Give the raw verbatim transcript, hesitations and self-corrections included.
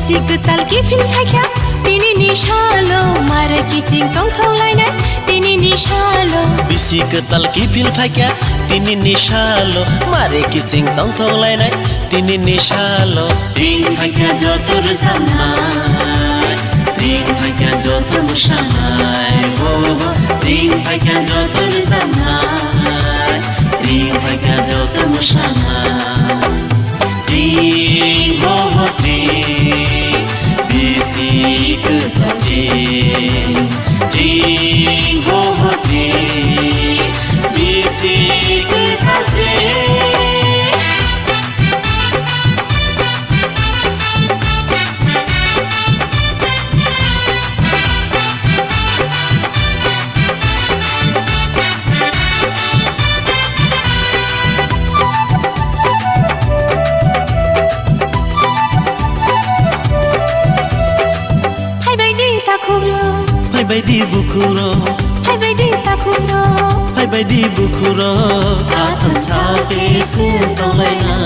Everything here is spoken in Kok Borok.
Bisi kwtal kiphil phaikha tinini salo, mare kiching tongthok lainai tinini salo. Bisi kwtal kiphil phaikha tinini salo, mare kiching tongthok lainai tinini salo. Ring phaikha joto rwchapnai, ring phaikha joto mwsanai, ho ho. Ring phaikha joto rwchapnai, ring phaikha joto mwsanai. Ring ho ho ring, bisi kwtal ring. Ring ho ho ring, bisi kwtal ring. Phaibai di takhukrok. Phaibai di bukhukrok. Phaibai di takhukrok. Phaibai di bukhukrok. Athan sape se tonglaina.